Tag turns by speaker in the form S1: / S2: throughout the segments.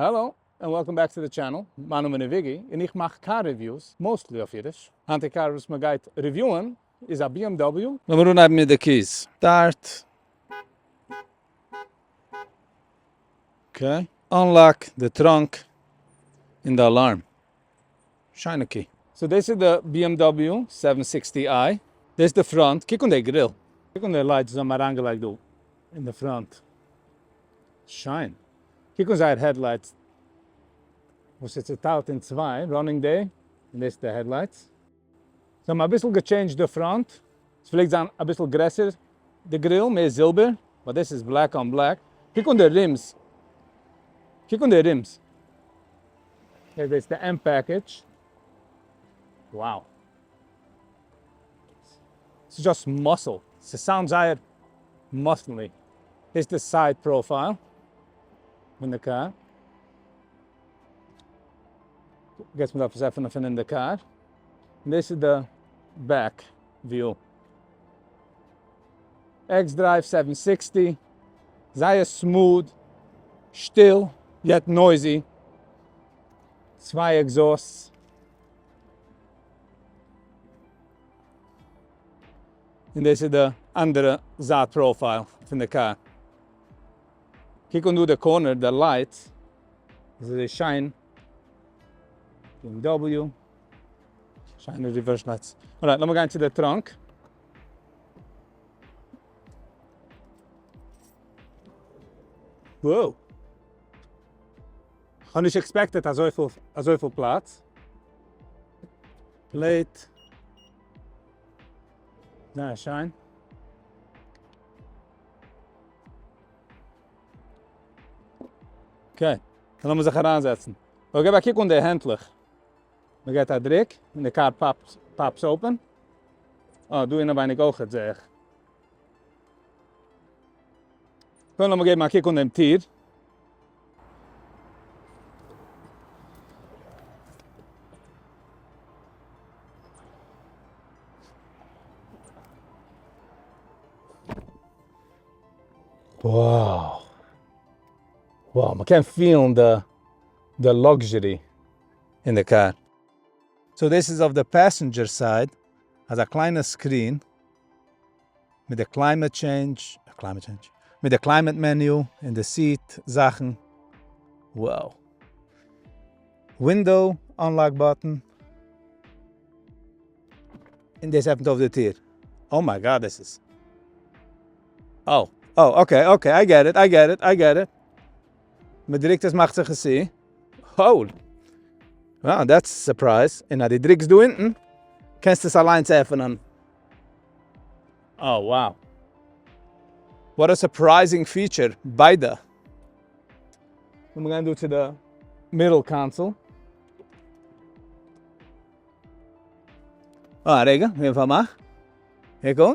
S1: Hello and welcome back to the channel, מיין נאמען איז וויגי און איך מאך car reviews, mostly אויף אידיש. היינט די קאר וואס מען גייט review ען איז א BMW. לאמיר אנהייבן מיט די keys. Start. Okay. Unlock די trunk און די alarm. שיינע key. So דאס איז די BMW 760i. דאס איז די front. קוק אן די grill. קוק אן די lights וואס זיי האבן אריינגעלייגט דא אין די front. שיין. קוק אן זייער headlights וואס איז צוטיילט אין צוויי, running day און דאס איז די headlights. זיי האבן אביסל גע change ט די front, עס פלעגט זיין אביסל גרעסער די grill, מער זילבער, but דאס איז black on black. קוק אן די rims, קוק אן די rims. דאס איז די M package. Wow. ס'איז just muscle. ס' sound זייער muscly. דאס איז די side profile פון די קאר. Guess מ'דארף עס עפענען פון אין די קאר. און דאס איז די back view. xDrive 760, זייער smooth, שטיל, yet noisy. צוויי exhausts. און דאס איז די אנדערע זייט profile פון די קאר. קוק אן דא די corner, די lights איז אזוי שיין. BMW. שיינע reverse lights. Alright, לאמיר גיין צו די trunk. Wow! כ'האב נישט expected אזויפיל אזויפיל פלאץ. Plate. זייער שיין. Okay, לאמיר זיך אריינזעצן. אבער געב א קוק אן די הענטלעך. מען געט א דריק און די קאר pops open. אה, דא אינעווייניג אויכעט זעה איך. קודם לאמיר געבן א קוק אן דעם טיר. Wow! Wow, מען קען פילן די די luxury אין די קאר. So דאס איז אויף די passenger side, אזא קליינע screen מיט די climate change, climate change? מיט די climate menu און די seat זאכן, wow! Window unlock button, און דאס עפנט אויף די טיר, oh my God דאס איז, oh oh okay okay I get it I get it I get it, מען דריקט עס מאכט זיך עס צו, holy wow that's a surprise, און אז דו דריקסט דא אונטן קענסטו עס אליינס עפענען. Oh wow. What a surprising feature, ביידע. לאמיר גיין דא צו די middle console. אה, א רגע, מיר פארמאך. הער אן.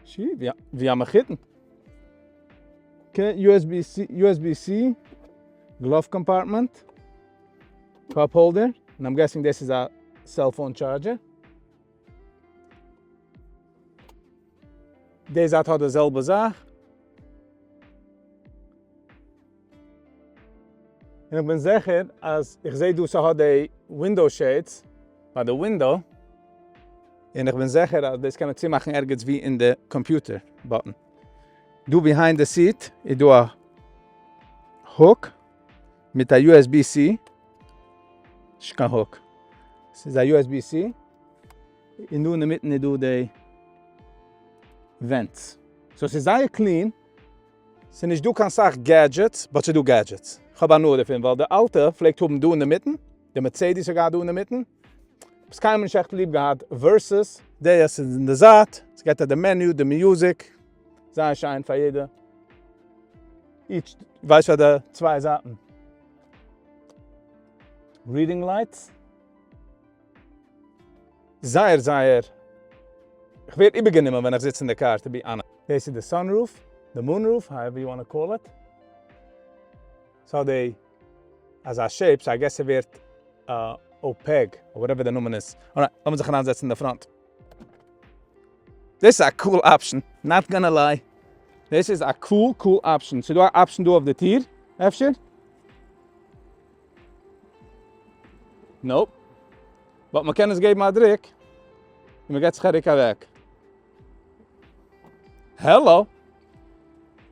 S1: שי, ווי א מחותן. Okay, USB-C, USB-C, glove compartment, cup holder, און I'm guessing דאס איז א cellphone charger. די זייט האט די זעלבע זאך. און איך בין זיכער אז איך זעה דא ס'האט די window shades ביי די window, און איך בין זיכער אז דאס קען מען צומאכן ערגעץ ווי אין די computer button. דא behind די seat איז דא א hook מיט א USB-C, נישט קיין hook, ס'איז א USB-C, און דא אינמיטן איז דא די vents. So ס'איז זייער clean, ס'איז נישט דא קיין סאך gadgets, but ס'איז דא gadgets. כ'האב הנאה דערפון, ווייל די אלטע פלעגט האבן דא אינמיטן, די מערצעדיס האט געהאט דא אינמיטן, האב עס קיינמאל נישט עכט ליב געהאט, versus דעיס איז אין די זייט, ס'געט די menu, די music, זייער שיין פאר יעדע, each ווייסט פאר די צוויי זייטן. Reading lights. זייער זייער, איך ווער איבערגענומען ווען איך זיץ אין די קאר to be honest. דאס איז די sunroof, די moonroof, however you want call it. ס'האט די אזא shape, so I guess ס'ווערט opaque, or whatever די נאמען איז. Alright, לאמיר זיך אריינזעצן אין די front. דאס איז א cool option, not gonna lie. דאס איז א cool cool option. ס'דא א option דא אויף די טיר. אפשר? Nope. But מ'קען עס געבן א דריק און מ'געט זיך א ריק אוועק. העלא!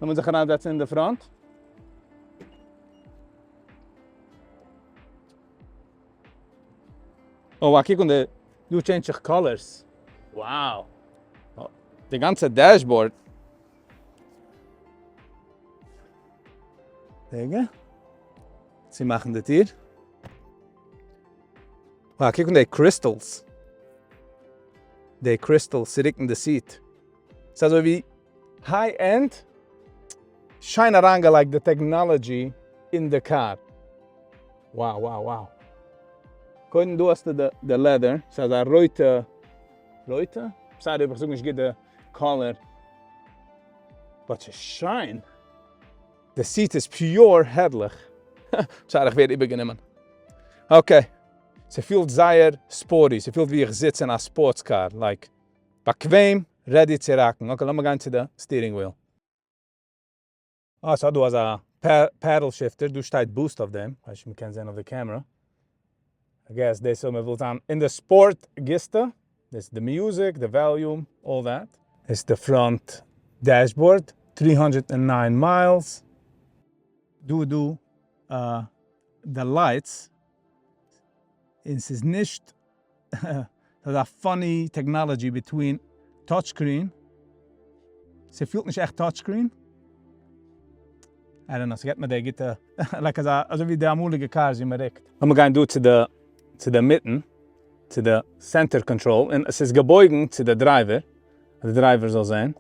S1: לאמיר זיך אריינזעצן אין די front. Oh, קוק אן די, דא change זיך colors. Wow! די גאנצע dashboard. רגע. צומאכן די טיר. Wow, קוק אן די crystals. די crystals צו רוקן די seat. ס'איז אזוי ווי high end. שיין אריינגעלייגט די technology אין די קאר. Wow wow wow. קודם דא האסטו די leather, ס'איז אזא רויטע, רויטע? Sorry אויב איך זאג נישט גוט די color. But ס'איז שיין. די seat איז pure הערליך. Sorry איך ווער איבערגענומען. Okay. ס'פילט זייער sporty, ס'פילט ווי איך זיץ אין א sports car, like באקוועם, ready צו rock ן. Okay לאמיר גיין צו די steering wheel. אה ס'האט דא אזא paddle shifter, דא שטייט boost אויף דעם, כ'ווייס נישט מ'קען זען אויף די camera. I guess דאס אויב מ'וויל זיין אין די ספארט גיסטע. דאס איז די music, די volume, all that. דאס איז די front dashboard, 309 miles. דא איז דא די lights, און ס'איז נישט אזא funny technology between touch screen, ס'פילט נישט עכט touch screen, I don't know, ס'געט מיר די גוטע, like אזא, אזוי ווי די אמאליגע cars ווי מ'רוקט. לאמיר גיין דא צו די, צו די מיטן, צו די center control, און עס איז געבויגן צו די driver, אז די driver זאל זען.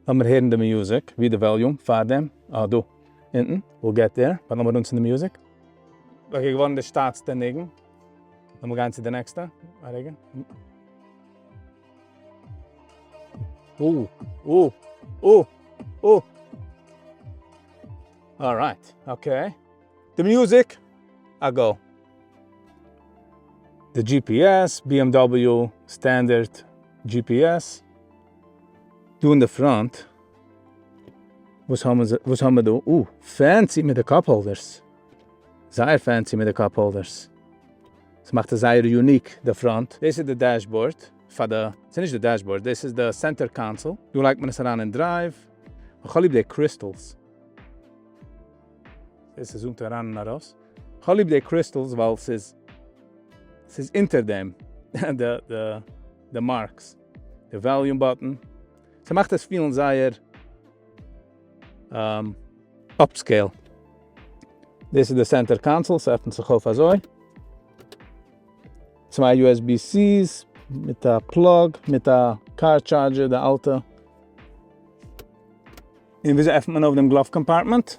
S1: לאמיר הערן די music, ווי די volume פאר דעם? אה דא אונטן, we'll get there, but לאמיר אנצינדן די music. Okay געווארן די שטאטסטע ניגון, לאמיר גיין צו די נעקסטע, א רגע. או או או או. Alright, okay. די music, א go. די GPS, BMW standard GPS. דא אין די front, וואס האבן זיי, וואס האבן מיר דא? או, fancy מיט די cup holders. זייער fancy מיט די cup holders. ס'מאכט עס זייער unique די front. דאס איז די dashboard פאר די, ס'איז נישט די dashboard, דאס איז די center console. דא לייגט מען עס אריין אין drive. איך האב ליב די crystals. עס איז zoom ט אריין און ארויס. כ'האב ליב די crystals ווייל ס'איז ס'איז אונטער דעם די די די marks, די volume button, ס'מאכט עס פילן זייער upscale. דאס איז די center console, ס'עפנט זיך אויף אזוי. צוויי USB Cs מיט א plug מיט א car charger די אלטע. און וויאזוי עפנט מען אויף דעם glove compartment?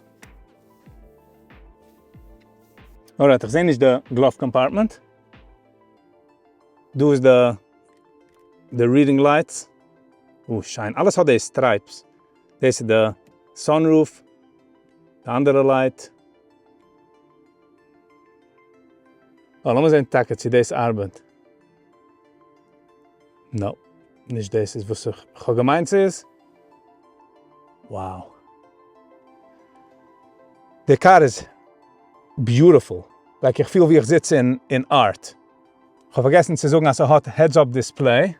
S1: Alright, איך זעה נישט די glove compartment. דא איז די די reading lights. או, שיין. אלעס האט די stripes. דאס איז די sunroof, די אנדערע light. אה, לאמיר זען טאקע צו דאס ארבעט. No, נישט דאס איז וואס איך האב געמיינט ס'איז. Wow. די קאר איז beautiful. Like איך פיל ווי איך זיץ אין אין art. כ'האב פארגעסן צו זאגן אז ס'האט heads up display.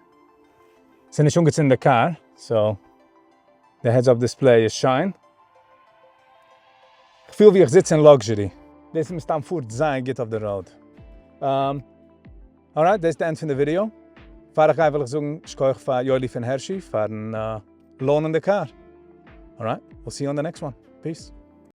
S1: ס'איז נישט אנגעצינדן די קאר, so די heads up display איז שיין. כ'פיל ווי איך זיץ אין luxury. דאס איז מסתם פארט זייער גוט אויף די road. Alright, דאס איז די end פון די ווידיאו. פאר איך גיי וויל איך זאגן שכוח פאר יואלי פון הערשי פארן loan ען די קאר. Alright, we'll see you on the next one. Peace.